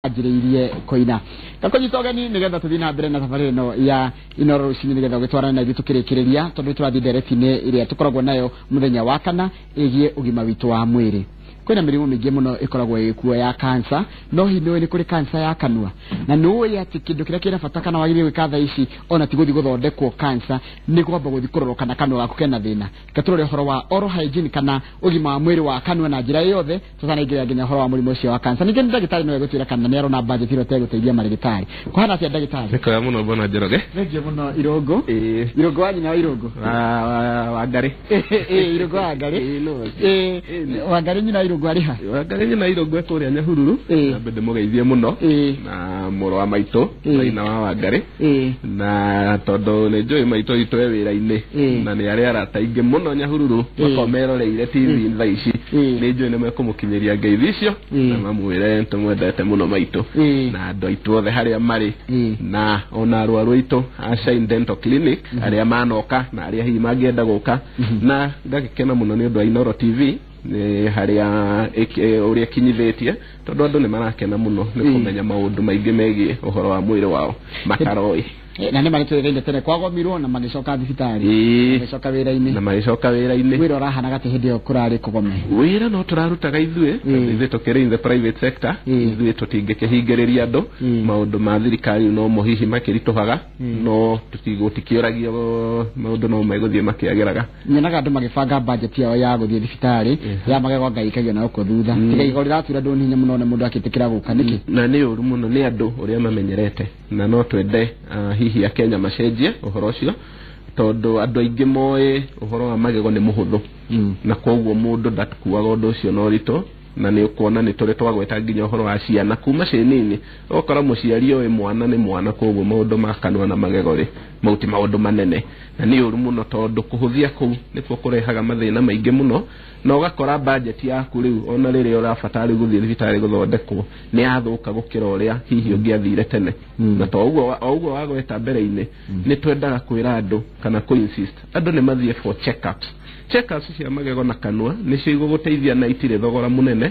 Anjĩrĩirie kũina ngakũnyita ũgeni nĩgetha tũthiĩ na mbere na thabarĩ ĩno ya Inoro rũcinĩ, nĩgetha ũgĩtwarane na ithuĩ tũkĩrĩkĩrĩria, tondũ tũrathiĩ ndereti-inĩ ĩrĩa tũkoragwo nayo mũthenya wa kana ĩgiĩ ũgima witũ wa mwĩrĩ. Kwĩna mĩrimũ mĩingĩ mũno ĩkoragwo ĩkuo ya kansa, no hihi nĩũĩ nĩ kũrĩ kansa ya kanua? Na nĩũĩ atĩ kĩndũ kĩrĩa kĩna bata kana wagĩrĩire gwĩka thaa ici ona ti gũthiĩ gũthondekwo kansa, nĩ kwamba gũthiĩ kũrorwo kana kanua gaku kena thĩna? Reke tũrore ũhoro wa oral hygiene kana ũgima wa mwĩrĩ wa kanua na njĩra yothe tũtanaingĩra nginya ũhoro wa mũrimũ ũcio wa kansa. Ningĩ ndagĩtarĩ nĩwe gũtwĩra kana nĩ arona budget ĩrĩa ĩtegũteithia marĩgĩtarĩ. Kũhana atĩa, ndagĩtarĩ? Nĩ kwega mũno, bwana Njoroge. Thengiũ mũno, Irũngũ. Ĩĩ. Irũngũ wa nyina wa Irũngũ. Wa Ngarĩ. Ĩĩ, Irũngũ wa Ngarĩ. Ĩĩ, no. Ĩĩ, Wangarĩ nyina wa Irũngũ arĩ ha? Wangarĩ nyina Irũngũ e kũrĩa Nyahururu. Nambe ndĩmũgeithie mũno na mũrũ wa maitũ, maina wa Wangarĩ, na tondũ nĩ njũĩ maitũ witũ e wĩra-inĩ na nĩ arĩ arata aingĩ mũno Nyahururu makoragwo meroreire TV thaa ici. Nĩ njũĩ nĩ mekũmũkinyĩria ngeithi icio na mamwĩre tũmwendete mũno maitũ na andũ aitũ othe harĩa marĩ na ona arwaru aitũ a Shine Dental Clinic arĩa manoka na arĩa hihi mangĩenda gũka. Na ngagĩkena mũno nĩ ũndũ wa Inoro TV nĩ harĩa ũrĩa ĩkinyithĩtie, tondũ andũ nĩ marakena mũno nĩ kũmenya maũndũ maingĩ megiĩ ũhoro wa mwĩrĩ wao mataroĩ. Na nĩ marĩtwĩrĩire tene kwagomirwo na magĩcoka thibitarĩ, magĩcoka wĩra-inĩ. Na magĩcoka wĩra-inĩ. Wĩra ũrahanaga atĩ hĩndĩ ĩyo kũrarĩ kũgome? Wĩra no tũrarutaga ithuĩ, tondũ ithuĩ tũkĩrĩ in the private sector, ithuĩ tũtingĩkĩhingĩrĩria andũ. Maũndũ ma thirikari no mo hihi makĩritũhaga, no gũtikĩũragio, maũndũ no megũthiĩ makĩagĩraga. Nyonaga andũ magĩbanga budget yao ya gũthiĩ thibitarĩ ya magego, ngaikagio na gũkũ thutha, tiga igego rĩratura ndũ hinya mũno nĩ mũndũ akĩtĩkĩra gũka nĩkĩ? Na nĩ ũru mũno nĩ andũ ũrĩa mamenyerete, na no twende hihi akenya macenjie ũhoro ũcio, tondũ andũ aingĩ moĩ ũhoro wa magego nĩ mũhũthũ na koguo mũndũ ndakuaga ũndũ ũcio na ũritũ. Na nĩ ũkuona nĩ tũrĩ twagweta nginya ũhoro wa ciana kuma ciĩ nini, ũgakora mũciari ũyũ mwana nĩ mwana, koguo maũndũ ma kanua na magego rĩ, mau ti maũndũ manene. Na nĩ ũru mũno, tondũ kũhũthia kũu nĩkuo kũrehaga mathĩna maingĩ mũno, na ũgakora budget yaku rĩu ona rĩrĩa ũrabatara rĩu gũthiĩ thibitarĩ gũthondekwo nĩ yathũka gũkĩra ũrĩa hihi ũngĩathire tene. Na to ũguo, o ũguo wagweta mbere-inĩ, nĩ twendaga kwĩra andũ kana kũ insist andũ nĩ mathiĩ for checkups. Checkups cia magego na kanua nĩcio igũgũteithia na itirĩ thogora mũnene,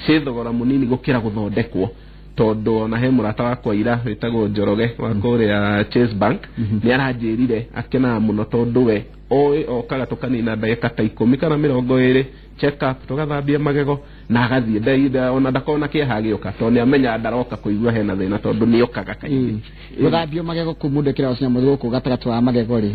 ciĩ thogora mũnini gũkĩra gũthondekwo, tondũ ona he mũrata wakwa ira wĩtagwo Njoroge wa kũrĩa Chase Bank nĩ aranjĩrire akenaga mũno tondũ we oĩ okaga tũkanina ndagĩka ta 10 kana 20 check up, tũgathambia magego na agathiĩ. Ona ndakorwo na kĩeha agĩũka, tondũ nĩ amenya ndaroka kũigua hena thĩna, tondũ nĩ okaga kaingĩ. Gũthambio magego kũu mũndũ ekĩraga cinyamũ gũkũ gatagatĩ wa magego rĩ,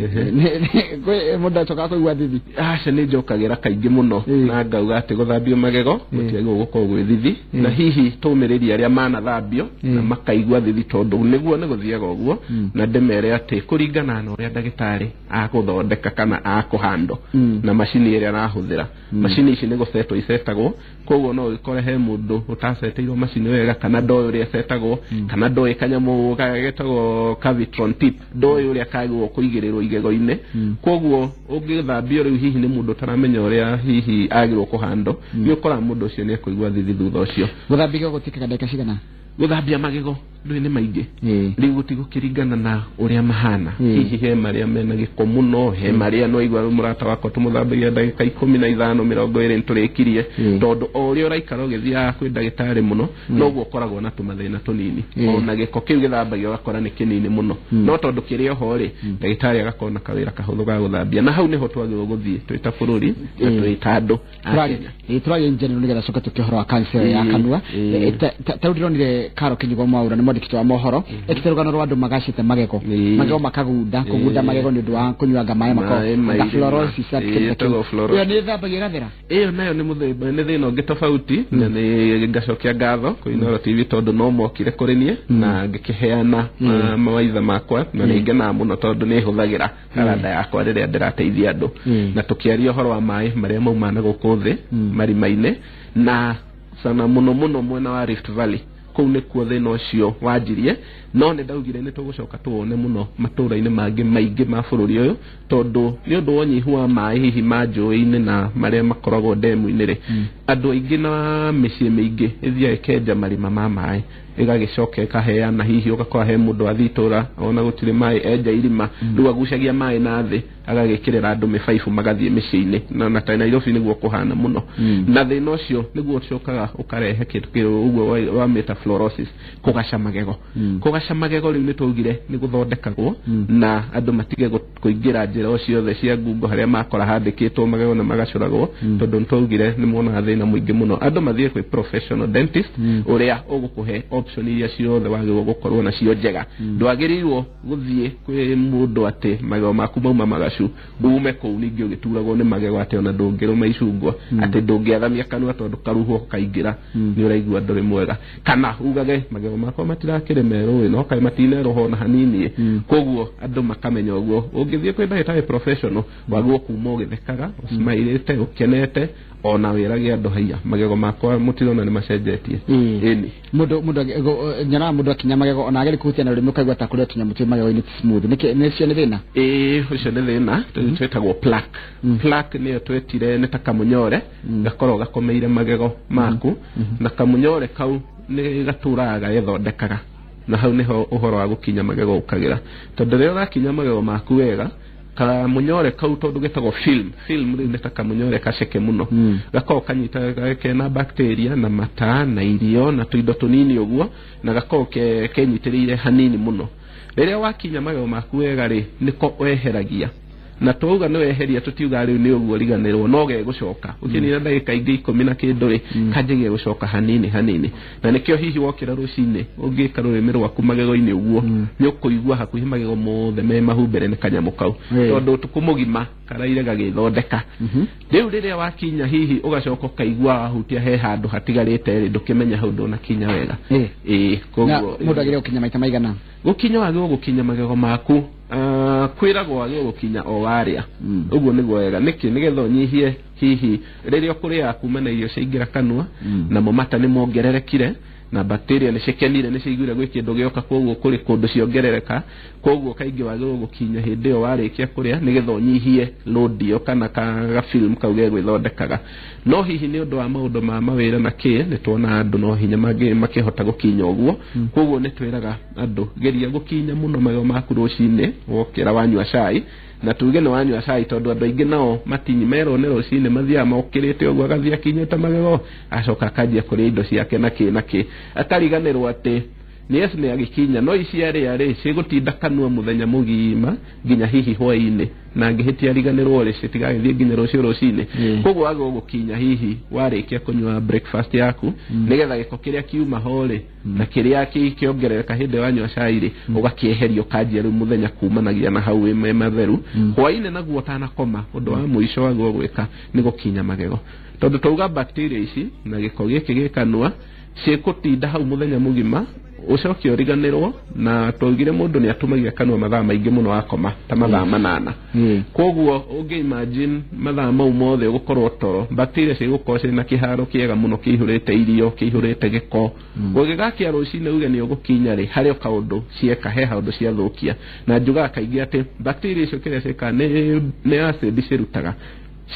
mũndũ acokaga kũigua thithi? Aca, nĩ njokagĩra kaingĩ mũno na ngauga atĩ gũthambio magego gũtiagĩrĩirwo gũkorwo gwĩ thithi, na hihi tũmĩrĩrie arĩa manathambio na makaigua thithi, tondũ nĩguo nĩ gũthiaga ũguo, na ndĩmere atĩ kũringana na ũrĩa ndagĩtarĩ agũthondeka kana akũhando na macini ĩrĩa arahũthĩra. Macini ici nĩ gũcetwo icetagwo, koguo no ũgĩkore he mũndũ ũtaceteirwo macini wega, kana ndoĩ ũrĩa ĩcetagwo, kana ndoĩ kanyamũ getagwo Cavitron tip, ndoĩ ũrĩa kagĩrĩirwo kũigĩrĩrwo igego-inĩ. Koguo ũngĩthambio rĩu hihi nĩ mũndũ ũtaramenya ũrĩa hihi agĩrĩirwo kũhando, nĩ ũkoraga mũndũ ũcio nĩ ekũigua thithi thutha ũcio. Gũthambia igego gũtuĩkaga ndagĩka cigana? Gũthambia magego ndũĩ nĩ maingĩ, rĩu gũtigũkĩringana na ũrĩa mahana. Hihi he marĩa mena gĩko mũno, he marĩa no igua mũrata wakwa tũmũthambagia ndagĩka 15, 20 nĩtũrĩkirie, tondũ o ũrĩa ũraikara ũgĩthiaga kwĩ ndagĩtarĩ mũno, noguo ũkoragwo na tũmathĩna tũnini. Ona gĩko kĩu gĩthambagio ũgakora nĩ kĩnini mũno, no tondũ kĩrĩ oho rĩ, ndagĩtarĩ agakorwo na kawĩra kahũthũ ga gũthambia. Na hau nĩho twagĩrĩirwo gũthiĩ twĩ ta bũrũri na twĩ ta andũ a Kenya. Tũraria in general nĩgetha coke tũke ũhoro wa cancer ya kanua. Ta rĩu ndĩronire Karo Kinyugo Mwaura, nĩ mwandĩki wa mohoro, ekĩte rũgano rwa andũ magacĩte magego, magego makagunda, kũgunda magego nĩ ũndũ wa kũnyuanga maĩ mako Maĩ ma nga irima. fluorosis. Ĩtagwo fluorosis. Ĩyo nĩ ĩthambagia ĩgathera? Ĩyo nayo nĩ mũthemba, nĩ thĩna ũngĩ tofauti, na nĩ ngacokia ngatho kwĩ Inooro TV tondũ no mokire kũrĩ niĩ na ngĩkĩheana mawaitha makwa, na nĩ ngenaga mũno tondũ nĩ hũthagĩra karanda yakwa rĩrĩa ndĩrateithia andũ. Na tũkĩaria ũhoro wa maĩ marĩa maumana gũkũ thĩ marima-inĩ, na sana mũno mũno mwena wa Rift Valley, kũu nĩkuo thĩna ũcio wanjirie. No nĩ ndaugire nĩ tũgũcoka tũwone mũno matũũra-inĩ mangĩ maingĩ ma bũrũri ũyũ, tondũ nĩ ũndũ wa ũnyihu wa maĩ hihi ma njũĩ-inĩ na marĩa makoragwo ndemu-inĩ rĩ, Andũ aingĩ na mĩciĩ mĩingĩ ĩthiaga ĩkenja marima ma maĩ ĩgagĩcoka ĩkaheana, hihi ũgakora he mũndũ athiĩ itũra ona gũtirĩ maĩ enja irima, rĩu agucagia maĩ na thĩ agagĩkĩrĩra andũ mĩbaibũ magathiĩ mĩciĩ-inĩ, na ta Nairobi nĩguo kũhana mũno. Na thĩna ũcio nĩguo ũcokaga ũkarehe kĩndũ kĩu ũguo wa mĩta fluorosis, kũgaca magego. Kũgaca magego rĩu nĩ twaugire nĩ gũthondekagwo na andũ matige kũingĩra njĩra o ciothe cia ngungo harĩa makora handĩkĩtwo magego na magacũragwo, tondũ nĩ twaugire nĩ monaga thĩna mũingĩ mũno. Andũ mathiĩ kwĩ professional dentist ũrĩa ũgũkũhe option iria ciothe wagĩrĩirwo gũkorwo nacio njega. Ndwagĩrĩirwo gũthiĩ kwĩ mũndũ atĩ magego maku mauma magacu, ume kũu ningĩ ũgĩturagwo nĩ magego atĩ ona ndũngĩrũma icungwa, atĩ ndũngĩathamia kanua tondũ karuho kaingĩra nĩ ũraigua ndũrĩ mwega, kana ugage magego makwa matirakĩrĩ merũ no kaĩ matinerũha ona hanini. Koguo andũ makamenya ũguo ũngĩthiĩ kwĩ ndagĩtarĩ professional wagĩrĩirwo kuma ũgĩthekaga, ũsmairĩte, ũkenete, ona wĩrage andũ haiya magego makwa mũtirona nĩ macenjetie. Ĩni Mũndũ nyonaga mũndũ akinya magego ona ageri kũhutia na rũrĩmĩ ũkaigua ta kũrĩa tũnyamũ twĩ magego-inĩ smooth. Nĩkĩ nĩcio nĩ thĩna? Ĩĩ, ũcio nĩ thĩna twĩtagwo plaque. Plaque nĩyo twetire nĩ ta kamũnyore gakorwo gakomeire magego maku, na kamũnyore kau nĩ gatũraga gagĩthondekaga, na hau nĩho ũhoro wa gũkinya magego ũkagĩra, tondũ rĩrĩa ũrakinya magego maku wega kamũnyore kau tondũ getagwo film rĩu nĩ ta kamũnyore gaceke mũno, gakorwo kanyita kena bacteria na mata na irio na tũindo tũnini ũguo, na gakorwo kenyitĩrĩire hanini mũno. Rĩrĩa wakinya magego maku wega rĩ, nĩko weheragia, na twauga nĩ weheria tũtiuga rĩu nĩ ũguo riganĩrwo, no gegũcoka ũkĩnina ndagĩka ingĩ 10 na kĩndũ rĩ, kanjagia gũcoka hanini hanini. Na nĩkĩo hihi wokĩra rũcinĩ ũngĩka rũrĩmĩ rwaku magego-inĩ ũguo nĩ ũkũigua hakuhĩ magego mothe me mahumbĩre nĩ kanyamũ kau, tondũ ũtukũ mũgima karaire gagĩthondeka. Rĩu rĩrĩa wakinya hihi ũgacoka ũkaigua wahutia he handũ hatigarĩte rĩ, ndũkĩmenya hau ndũnakinya wega. Ĩĩ, koguo mũndũ agĩrĩirwo gũkinya maita maigana? Gũkinya wagĩrĩirwo gũkinya magego maku kwĩragwo wagĩrĩirwo gũkinya o warĩa, ũguo nĩguo wega. Nĩkĩ? Nĩgetha ũnyihie hihi rĩrĩa ũkũrĩa kuma na irio ciaingĩra kanua, namo mata nĩ mongererekire na bacteria nĩ cikenire, nĩ ciaiguire gwĩ kĩndũ gĩoka, koguo kũrĩ kũndũ ciongerereka. Koguo kaingĩ wagĩrĩirwo gũkinya hĩndĩ ĩyo warĩkia kũrĩa, nĩgetha ũnyihie load ĩyo kana gafilm kau gegwĩthondekaga. No hihi nĩ ũndũ wa maũndũ ma mawĩra na kĩ, nĩ tuona andũ no hinya makĩhota gũkinya ũguo. Koguo nĩ twĩraga andũ geria gũkinya mũno magego maku rũcinĩ wokĩra wanyua cai, na tuge nĩ wanyua cai tondũ andũ aingĩ nao matinyi merwo nĩ rũcinĩ mathiaga mokĩrĩte ũguo agathiĩ akinyĩte magego acoka akanjia kũrĩa indo ciake na kĩ na kĩ, akariganĩrwo atĩ yes nĩ agĩkinya, no ici arĩa rĩ cigũtinda kanua mũthenya mũgima nginya hihi hwaĩ-inĩ, na angĩhĩtia ariganĩrwo rĩ citigagĩthiĩ nginya rũciũ rũcinĩ. Koguo wagĩrĩirwo gũkinya hihi warĩkia kũnyua breakfast yaku, nĩgetha gĩko kĩrĩa kiuma ho rĩ na kĩrĩa kĩongerereka hĩndĩ wanyua cai rĩ ũgakĩeheria ũkanjia rĩu mũthenya kumanagia na hau wĩ matheru. Hwaĩ-inĩ naguo ũtanakoma, ũndũ wa mũico wagĩrĩirwo gwĩka nĩ gũkinya magego, tondũ twauga bacteria ici na gĩko gĩkĩ gĩ kanua ciĩkũtinda hau mũthenya mũgima ũcoke ũriganĩrwo. Na twaugire mũndũ nĩ atũmagia kanua mathaa maingĩ mũno akoma ta mathaa 8. Koguo ũngĩ imagine mathaa mau mothe ũgũkorwo toro, bacteria cigũkorwo cirĩ na kĩharo kĩega mũno kĩihũrĩte irio, kĩihũrĩte gĩko. Ũgĩgakia rũcinĩ uge nĩ ũgũkinya rĩ, harĩ o kaũndũ cieka, he haũndũ ciathũkia. Na njugaga kaingĩ atĩ bacteria icio kĩrĩa ciĩkaga nĩ acid cirutaga,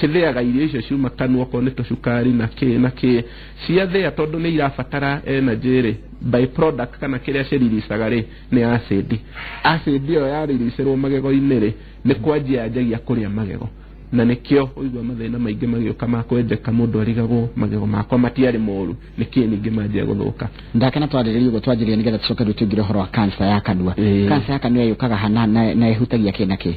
cithĩaga irio icio ciuma kanua okorwo nĩ tũcukari na kĩ na kĩ, ciathĩa tondũ nĩ irabatara energy rĩ, by product kana kĩrĩa ciriricaga rĩ nĩ acid. Acid ĩyo yariricĩrwo magego-inĩ rĩ, nĩ kwanjia yanjagia kũrĩa magego, na nĩkĩo ũigua mathĩna maingĩ magĩũka ma kwenjeka, mũndũ arigagwo magego makwa matiarĩ moru, nĩkĩ ningĩ manjia gũthũka. Ndakena twarĩrĩria ũguo twanjĩrĩria nĩgetha tũcoke rĩu tũingĩre ũhoro wa cancer ya kanua. Cancer ya kanua yũkaga hana na ĩhutagia kĩ na kĩ?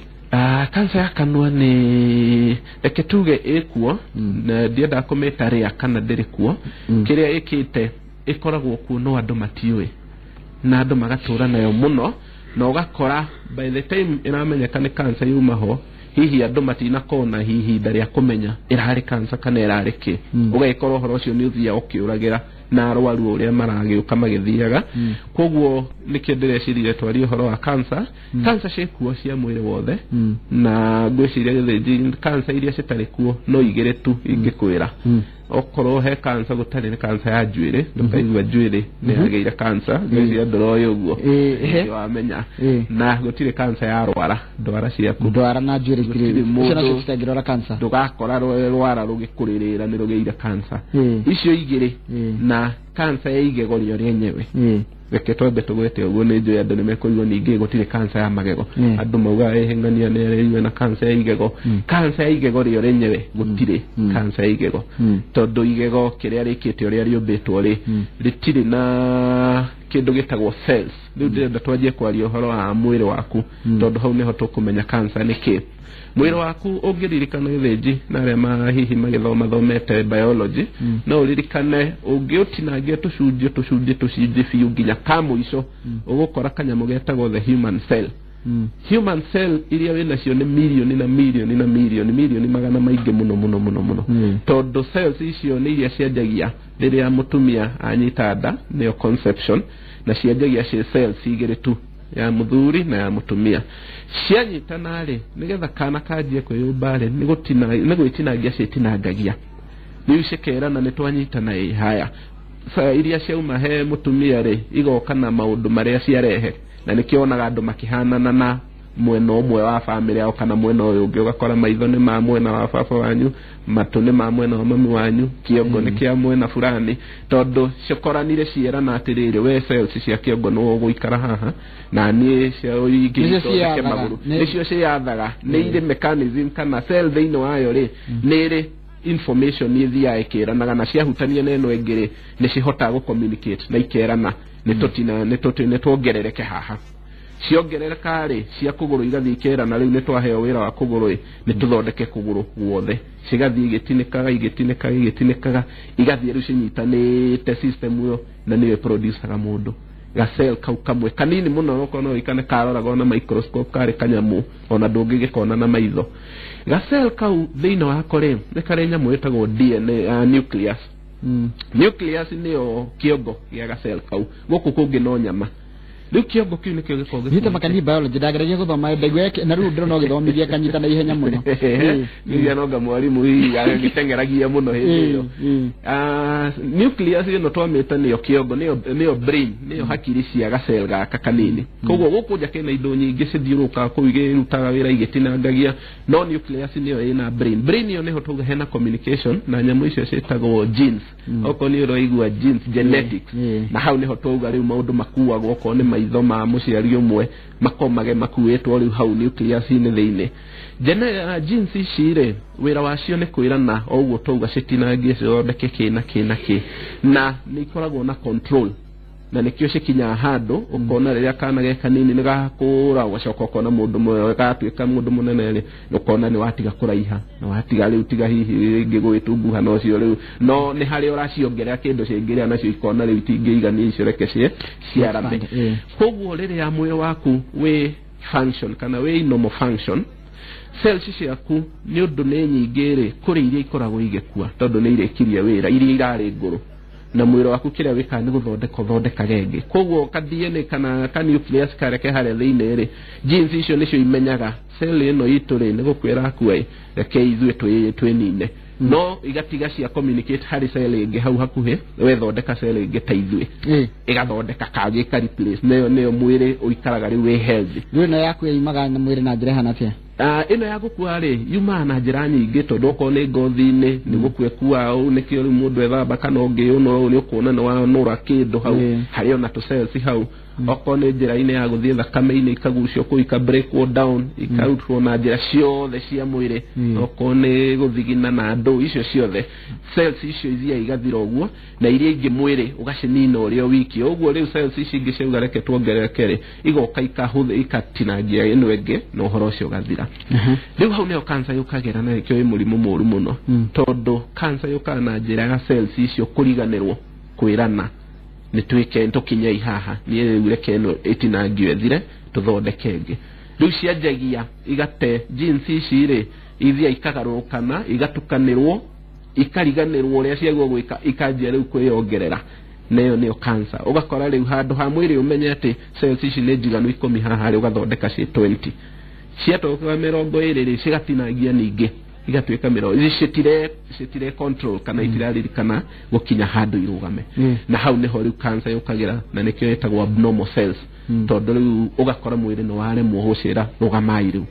Cancer ya kanua nĩ reke tuge ĩkuo, na ndiendaga kũmĩta rĩa kana ndĩrĩ kuo. Kĩrĩa ĩkĩte ĩkoragwo kuo no andũ matiũĩ, na andũ magatũra nayo mũno, na ũgakora by the time ĩramenyeka nĩ cancer yuma ho, hihi andũ matinakorwo na hihi ihinda rĩa kũmenya ĩrarĩ cancer kana ĩrarĩ kĩ. Ũgagĩkorwo ũhoro ũcio nĩ ũthiaga ũkĩũragĩra na arwaru ũrĩa maragĩũka magĩthiaga. Koguo nĩkĩo ndĩrecirire twarie ũhoro wa cancer. Cancer ciĩkuo cia mwĩrĩ wothe, na ngwĩciria gĩthĩnji cancer iria citarĩ kuo no igĩrĩ tu ingĩkwĩra. Okorwo he cancer gũtarĩ nĩ cancer ya njuĩrĩ, ndũkaigua njuĩrĩ nĩ yagĩire cancer, ngwĩciria ndũroĩ ũguo. Ĩĩ. Wamenya. Ĩĩ. Na gũtirĩ cancer ya rwara, ndwara ciaku. Ndwara na njuĩrĩ Gũtirĩ itirĩ mũndũ- icio nacio citangĩrwara cancer. Ndũgakora rwara rũgĩkũrĩrĩra nĩ rũgĩire cancer. Ĩĩ. Icio igĩrĩ Ĩĩ. na cancer ya igego rĩo rĩenyewe. Ĩĩ. Reke twambe tũgwete ũguo, nĩ njũĩ andũ nĩ mekũigua ningĩ gũtirĩ cancer ya magego. Andũ maugaga ĩhĩng'ania nĩ arĩiwe na cancer ya igego. Cancer ya igego rĩo rĩenyewe gũtirĩ cancer ya igego. Tondũ igego kĩrĩa rĩkĩte ũrĩa rĩũmbĩtwo rĩ, rĩtirĩ na kĩndũ gĩtagwo cells. Rĩu ndĩrenda twanjie kwaria ũhoro wa mwĩrĩ waku, tondũ hau nĩho tũkũmenya cancer nĩ kĩ. Mwĩrĩ waku ũngĩririkana gĩthĩnji na arĩa ma hihi magĩthoma thomete biology, no ũririkane ũngĩũtinangia tũcunjĩ tũcunjĩ tũcunjĩ biũ nginya ka mũico, ũgũkora kanyamũ getagwo the human cell. Human cell iria wĩnacio nĩ mirioni na mirioni na mirioni mirioni magana maingĩ mũno mũno mũno mũno. Tondũ cells icio nĩ iria cianjagia rĩrĩa mũtumia anyita nda, nĩyo conception, na cianjagia ciĩ cells igĩrĩ tu, ya mũthuri na ya mũtumia. Cianyitana rĩ, nĩgetha kana kanjie kwĩyũmba rĩ, nĩ gwĩtinangia ciĩtinangagia, rĩu cikerana nĩ twanyitana ĩ haya. Iria ciauma he mũtumia rĩ, igoka na maũndũ marĩa ciarehe, na nĩkĩo wonaga andũ makĩhanana na mwena ũmwe wa bamĩrĩ yao kana mwena ũyũ ũngĩ. Ũgakora maitho nĩ ma mwena wa baba wanyu, matũ nĩ ma mwena wa mami wanyu, kĩongo nĩ kĩa mwena fulani, tondũ cikoranire cierana atĩrĩrĩ, we cells cia kĩongo nĩwe ũgũikara haha na niĩ cia ingĩ Nĩcio ithondeke ciĩyathaga. magũrũ. Nĩcio ciĩyathaga, nĩ irĩ mechanism kana cell thĩinĩ wayo rĩ, nĩ ĩrĩ information ithiaga ĩkĩranaga, na ciahutania na ĩno ĩngĩ rĩ, nĩ cihotaga gũ communicate na ikerana nĩ tuongerereke haha. Ciongerereka rĩ, cia kũgũrũ igathiĩ ikerana, rĩu nĩ twaheo wĩra wa kũgũrũ ĩ, nĩ tũthondeke kũgũrũ guothe. Cigathiĩ igĩtinĩkaga igĩtinĩkaga igĩtinĩkaga, igathiĩ rĩu cinyitanĩte system ĩyo, na nĩyo ĩproducaga mũndũ. Gacell kau kamwe kanini mũno, okorwo no wĩkane karoraga na microscope, karĩ kanyamũ ona ndũngĩgĩkona na maitho. Gacell kau thĩinĩ wako rĩ, nĩ karĩ nyamũ ĩtagwo DNA, nucleus. Nucleus nĩyo kĩongo gĩa gacell kau, gũkũ kũngĩ no nyama. Rĩu kĩongo kĩu nĩkĩo gĩkoragwo Niĩ makani biology ndageragia gũthoma ndaigua na rĩu ndĩrona ũgĩthomithia kanyita na ihenya mũno. Ĩĩ. Nginya nonga mwarimũ hihi agĩteng'eragia mũno hĩndĩ ĩyo. Nucleus ĩno twamĩta nĩyo kĩongo, nĩyo brain, nĩyo hakiri cia gacell gaka kanini. Koguo gũkũ nja kĩna indo nyingĩ cithiũrũrũkaga kũu igĩrutaga wĩra igĩtinangagia, no nucleus nĩyo ĩna brain. Brain ĩyo nĩho tauga hena communication na nyamũ icio ciĩtagwo genes. Okorwo nĩ ũraigua genes, genetics, na hau nĩho twauga rĩu maũndũ makuagwo, okorwo nĩ maitho ma mũciari ũmwe makomage makuĩtwo rĩu hau nucleus-inĩ thĩinĩ. Genes ici rĩ, wĩra wacio nĩ kwĩrana o ũguo twauga citinangie cithondeke kĩ na kĩ na kĩ, na nĩ ikoragwo na control, na nĩkĩo cikinyaga handũ ũkona rĩrĩa kana ge kanini nĩ gakũra, ũgacoka ũkona mũndũ gatuĩka mũndũ mũnene rĩ, ũkona nĩ watiga kũraiha na watiga rĩu tiga hihi rĩngĩ gwĩtunguha na ũcio rĩu, no nĩ harĩa ũraciongerera kĩndũ cingĩrĩa nacio ikona rĩu itingĩigania icio, reke ciarame. Koguo rĩrĩa mwĩrĩ waku wĩ function kana wĩ normal function, cells ciaku nĩ ũndũ nĩ nyingĩ rĩ, kũrĩ iria ikoragwo igĩkua tondũ nĩ irĩkirie wĩra, iria irarĩ ngũrũ, na mwĩrĩ waku kĩrĩa wĩkaga nĩ gũthondeka ũthondekaga ĩngĩ. Koguo ka DNA kana ka nucleus karĩa ke harĩa thĩinĩ rĩ, genes icio nĩcio imenyaga cell ĩno itũ rĩ nĩ gũkua ĩrakua ĩ, reke ithuĩ twĩnine, no igatiga cia communicate harĩ cell ĩngĩ hau hakuhĩ, wethondeka cell ĩngĩ ta ithuĩ, ĩgathondeka kangĩ ka replace, nĩyo mwĩrĩ ũikaraga rĩu wĩ healthy. Rĩu ĩno yaku yumaga na mwĩrĩ na njĩra ĩhana atĩa? Ĩno ya gũkua rĩ, yumaga na njĩra nyingĩ, tondũ okorwo nĩ ngothi-inĩ nĩ gũkua ĩkuaga ũũ, nĩkĩo rĩu mũndũ ethamba kana ũngĩũnũra ũũ nĩ ũkuona nĩ wanũra kĩndũ hau, harĩ ona tũ cells hau. Okorwo nĩ njĩra-inĩ ya gũthiĩ thakame-inĩ, ikagucio kũu, ika breakwo down, ikarutwo na njĩra ciothe cia mwĩrĩ. Okorwo nĩ gũthigina na ndũ icio ciothe, cells icio ithiaga igathira ũguo, na iria ingĩ mwĩrĩ ũgacinina ũrĩa wiki ũguo. Rĩu cells ici ingĩ ciauga reke tuongerereke rĩ, igoka ikahũthĩ ikatinangia ĩno ĩngĩ na ũhoro ũcio ũgathira. Rĩu hau nĩho cancer yũkagĩra, na nĩkĩo ĩ mũrimũ mũru mũno, tondũ cancer yũkaga na njĩra ya cells icio kũriganĩrwo kwĩrana nĩ twĩke tũkinyei haha, niĩ rĩu reke ĩno ĩtinangio ĩthire tũthondeke ĩngĩ. Rĩu cianjagia igate genes ici rĩ, ithiaga ikagarũrũkana, igatukanĩrwo, ikariganĩrwo ũrĩa ciagwo gwĩka, ikanjia rĩu kwĩyongerera, nayo nĩyo cancer. Ũgakora rĩu handũ ha mwĩrĩ ũmenye atĩ cells ici nĩ njiganu 10 haha rĩ, ũgathondeka ciĩ 20, ciatoka 20 rĩ, cigatinangia ningĩ. Igatuĩka 20 citire control kana itiraririkana gũkinya handũ irũgame. Na hau nĩho rĩu cancer yũkagĩra, na nĩkĩo ĩtagwo abnormal cells, tondũ rĩu ũgakora mwĩrĩ nĩ waremwo gũcĩra rũgamai rĩu,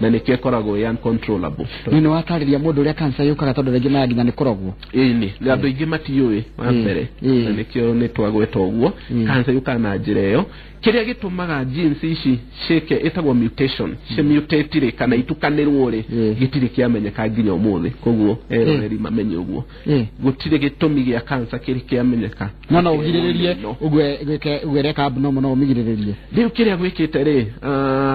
na nĩkĩo ĩkoragwo ĩ uncontrollable. Nĩ watarĩria mũndũ ũrĩa cancer yũkaga, tondũ rĩngĩ maya nginya nĩ kũrogwo. Ĩni, andũ aingĩ matiũĩ wa mbere, na nĩkĩo nĩ twagweta ũguo. Cancer yũkaga na njĩra ĩyo. Kĩrĩa gĩtũmaga genes ici ciĩke ĩtagwo mutation, cimutate rĩ kana itukanĩrwo rĩ, gĩtirĩ kĩamenyeka nginya ũmũthĩ. Koguo eroreri mamenye ũguo, gũtirĩ gĩtũmi gĩa cancer kĩrĩ kĩamenyeka. No ũgirĩrĩrie ũguo gwĩke ũguo ĩreka abnormal, no ũmĩgirĩrĩrie? Rĩu kĩrĩa gwĩkĩte rĩ,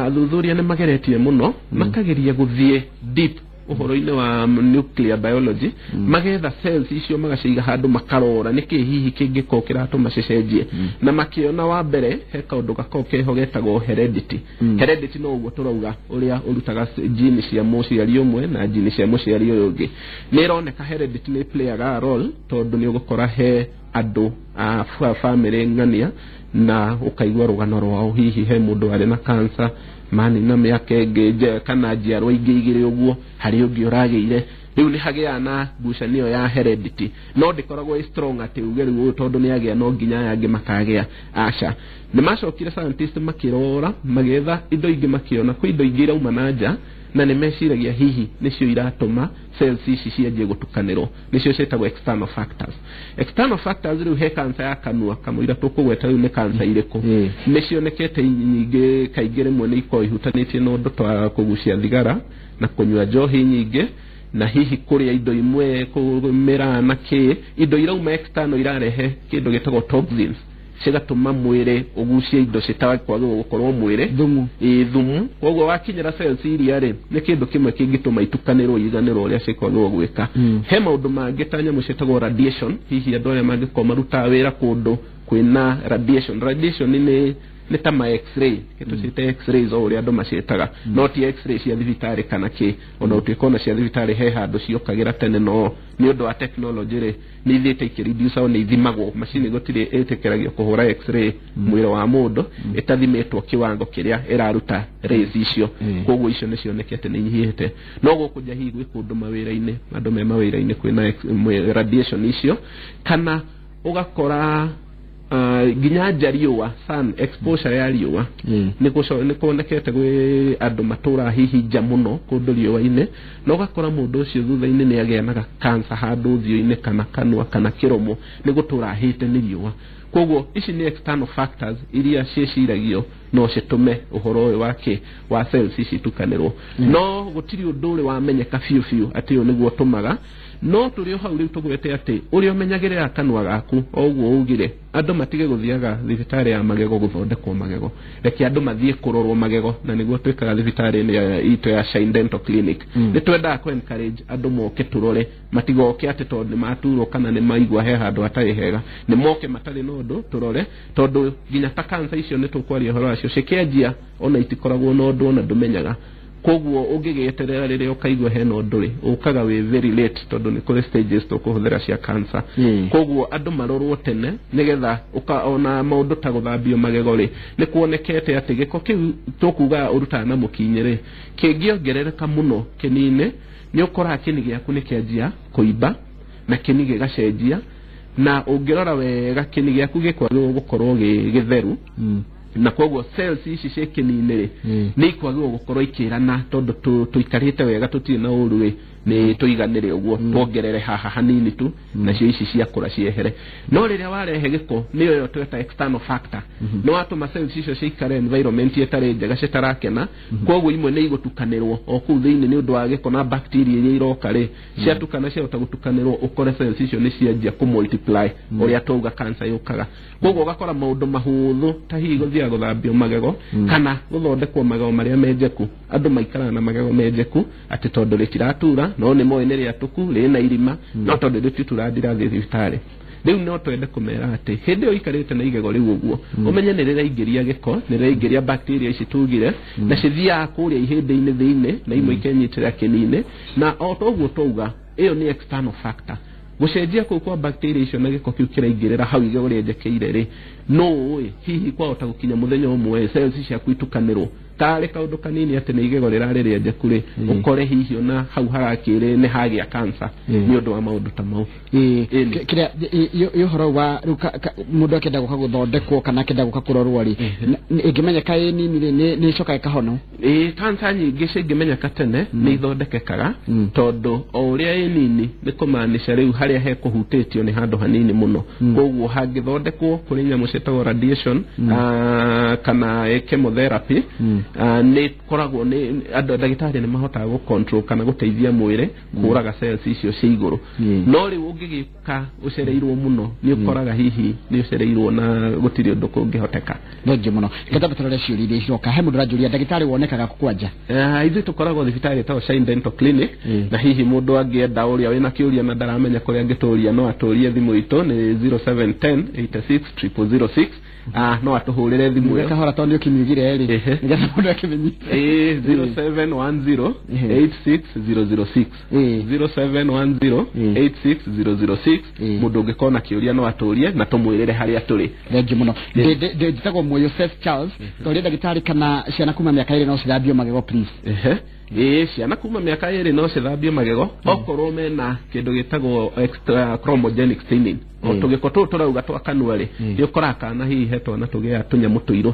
athuthuria nĩ mageretie mũno, makageria gũthiĩ deep ũhoro-inĩ wa nuclear biology, magetha cells icio magaciga handũ, makarora nĩkĩ hihi kĩngĩkorwo kĩratũma cicenjie, na makĩona wa mbere he kaũndũ gakoragwo keho getagwo heredity. Heredity no ũguo tũrauga, ũrĩa ũrutaga gene cia mũciari ũmwe na gene cia mũciari ũyũ ũngĩ. Nĩ ĩroneka heredity nĩ playaga role, tondũ nĩ ũgũkora he andũ a family ng'ania na ũkaigua rũgano rwao, hihi he mũndũ warĩ na cancer manina mĩaka ĩngĩ kana njiarwa ingĩ igĩrĩ ũguo, harĩ ũngĩ ũragĩire. Rĩu nĩ hagĩaga na ngucanio ya heredity, no ndĩkoragwo ĩ strong atĩ uge rĩu ũyũ tondũ nĩ agĩa no nginya aya angĩ makagĩa, aca. Nĩ macokire scientist makĩrora, magĩetha indo ingĩ, makĩona kwĩ indo ingĩ irauma na nja, na nĩ meciragia hihi nĩcio iratũma cells ici cianjie gũtukanĩrwo, nĩcio ciĩtagwo external factors. External factors rĩu he cancer ya kanua kamũira tũkũgweta rĩu nĩ cancer irĩkũ, nĩ cionekete nyingĩ. Kaingĩ rĩmwe nĩ ikoragwo ihutanĩtie na ũndũ ta kũgucia thigara na kũnyua njohi nyingĩ, na hihi kũrĩa indo imwe mĩraa na kĩ, indo irauma external irarehe kĩndũ gĩtagwo toxins, cigatũma mwĩrĩ ũgucie indo citakwagĩrĩirwo gũkorwo mwĩrĩ. Thumu. Ĩ, thumu. Koguo wakinyĩra cells iria rĩ, nĩ kĩndũ kĩmwe kĩngĩtũma itukanĩrwo iganĩrwo ũrĩa cikwagĩrĩirwo gwĩka. He maũndũ mangĩ ta nyamũ ciĩtagwo radiation, hihi andũ arĩa mangĩkorwo marutaga wĩra kũndũ kwĩna radiation. Radiation nĩ ta ma x-ray, tũciĩte x-rays o ũrĩa andũ maciĩtaga, no ti x-ray cia thibitarĩ kana kĩ, ona ũtuĩka ona cia thibitarĩ he handũ ciokagĩra tene, no nĩ ũndũ wa technology rĩ, nĩ ithiĩte ikĩreduce, nĩ ithimagwo macini, gũtirĩ ĩtĩkĩragio kũhũra x-ray mwĩrĩ wa mũndũ ĩtathimĩtwo kĩwango kĩrĩa ĩraruta rays icio. Koguo icio nĩ cionekete nĩ inyihĩte, no gũkũ nja hihi gwĩ kũndũ mawĩra-inĩ, andũ me mawĩra-inĩ kwĩna radiation icio, kana ũgakora nginya nja riũa, sun exposure ya riũa, nĩ kuonekete gwĩ andũ matũraga hihi nja mũno kũndũ riũa-inĩ, na ũgakora mũndũ ũcio thutha-inĩ nĩ agĩa na cancer handũ ũthiũ-inĩ kana kanua kana kĩromo, nĩ gũtũra ahĩte nĩ riũa. Koguo ici nĩ external factors iria ciĩciragio no citũme ũhoro ũyũ wake wa cells ici itukanĩrwo, no gũtirĩ ũndũ ũrĩ wamenyeka biũ biũ atĩ ũyũ nĩguo ũtũmaga. No tũrĩ o hau rĩu tũgwete atĩ ũrĩa ũmenyagĩrĩra kanua gaku, o ũguo ugire andũ matige gũthiaga thibitarĩ ya magego gũthondekwo magego, reke andũ mathiĩ kũrorwo magego, na nĩguo twĩkaga thibitarĩ-inĩ itũ ya Shine Dental Clinic. Nĩ twendaga kũ encourage andũ moke tũrore, matigoke atĩ tondũ nĩ maturwo kana nĩ maigua he handũ hatarĩ hega, nĩ moke matarĩ na ũndũ tũrore, tondũ nginya ta cancer icio nĩ tũkwaria ũhoro wacio, cikĩanjia ona itikoragwo na ũndũ ona ndũmenyaga. Koguo ũngĩgĩeterera rĩrĩa ũkaigua hena ũndũ rĩ, ũkaga wĩ very late, tondũ nĩ kũrĩ stages tũkũhũthĩra cia cancer. Koguo andũ marorwo tene, nĩgetha ona maũndũ ta gũthambio magego rĩ, nĩ kuonekete atĩ gĩko kĩu tũkugaga ũrutaga na mũkinyĩ rĩ, kĩngĩongerereka mũno kĩni-inĩ, nĩ ũkoraga kĩni gĩaku nĩ kĩanjia kũimba na kĩni gĩgacenjia, na ũngĩrora wega kĩni gĩaku gĩkwagĩrĩirwo gũkorwo gĩ gĩtheru, na koguo cells ici ciĩ kĩni-inĩ rĩ, nĩ ikwagĩrĩirwo gũkorwo ikĩrana, tondũ tũikarĩte wega, tũtirĩ na ũru rĩ, nĩ tũiganĩre ũguo, tuongerere haha hanini tu, nacio ici ciakũra ciehere. No rĩrĩa warehe gĩko, nĩyo ĩyo tweta external factor, nĩ watũma cells icio ciikare environment ĩtarĩ njega, citarakena. Koguo imwe nĩ igũtukanĩrwo o kũu thĩinĩ nĩ ũndũ wa gĩko na bacteria iria iroka rĩ, ciatukana, ciahota gũtukanĩrwo, ũkore cells icio nĩ cianjia kũ multiply, ũrĩa twauga cancer yũkaga. Koguo ũgakora maũndũ mahũthũ ta hihi gũthiaga gũthambio magego kana gũthondekwo magego marĩa menjeku, andũ maikaraga na magego menjeku atĩ tondũ rĩtiratura, no nĩ moĩ nĩ rĩatũku, rĩna irima, no tondũ rĩtitura ndirathiĩ thibitarĩ. Rĩu no twende kũmera atĩ hĩndĩ ĩyo ũikarĩte na igego rĩu ũguo, ũmenye nĩ rĩraingĩria gĩko, nĩ rĩraingĩria bacteria ici tugire, na cithiaga kũrĩa ihĩndĩ-inĩ thĩinĩ, na imwe ikenyitĩra kĩni-inĩ. Na o toguo twauga, ĩyo nĩ external factor, gũcenjia kũu kwa bacteria icio na gĩko kĩu kĩraingĩrĩra hau igego rĩenjekeire rĩ, No ũĩ hihi kwahota gũkinya mũthenya ũmwe cells ciaku itukanĩrwo tarĩ kaũndũ kanini atĩ nĩ igego rĩrarĩ rĩenjeku rĩ, ũkore hihi ona hau harakĩrĩ nĩ hagĩa cancer nĩ ũndũ wa maũndũ ta mau. Kĩrĩa ũhoro wa rĩu mũndũ akĩenda gũka gũthondekwo kana akĩenda gũka kũrorwo rĩ, ĩngĩmenyeka ĩ nini rĩ, nĩ ĩcokaga ĩkahona? Ĩĩ, cancer nyingĩ cingĩmenyeka tene nĩ ithondekekaga, tondũ o ũrĩa ĩ nini nĩ kũmaanisha rĩu harĩa hekũhutĩtio nĩ handũ hanini mũno. Koguo hangĩthondekwo kũrĩ nyamũ ciĩtagwo radiation kana chemotherapy, nĩ koragwo nĩ andũ ndagĩtarĩ nĩ mahotaga gũ control kana gũteithia mwĩrĩ kũraga cells icio cia igũrũ. No rĩu ũngĩgĩka ũcereirwo mũno nĩ ũkoraga hihi nĩ ũcereirwo na gũtirĩ ũndũ kũngĩhoteka. Thengiũ mũno. Reke twambe tũrore ciũria iria iroka. He mũndũ ũranjũria, ndagĩtarĩ wonekaga kũ kwanja? Ithuĩ tũkoragwo thibitarĩ ĩtagwo Shine Dental Clinic, na hihi mũndũ angĩenda ũrĩa wĩna kĩũria na ndaramenya kũrĩa angĩtũria no atũrie. Thimũ itũ nĩ 0710 86 0006. No atũhũrĩre thimũ ĩyo kahora tondũ nĩ ũkĩmiugire rĩ, nĩgetha mũndũ akĩmenyite. 0710 86006, 0710 86006. Mũndũ ũngĩkorwo na kĩũria no atũrie na tũmwĩrĩre harĩa tũrĩ. Thengiũ mũno. Njĩtagwo Joseph Charles. Tũria ndagĩtarĩ kana ciana kuma mĩaka 2 no cithambio magego, please. Ĩĩ, ciana kuma mĩaka 2 no cithambio magego okorwo mena kĩndũ gĩtagwo extra chromogenic staining. O tũgĩko tũũ tũrauga twa kanua rĩ, nĩ ũkoraga kana hihi he twana tũgĩa tũnyamũ tũirũ,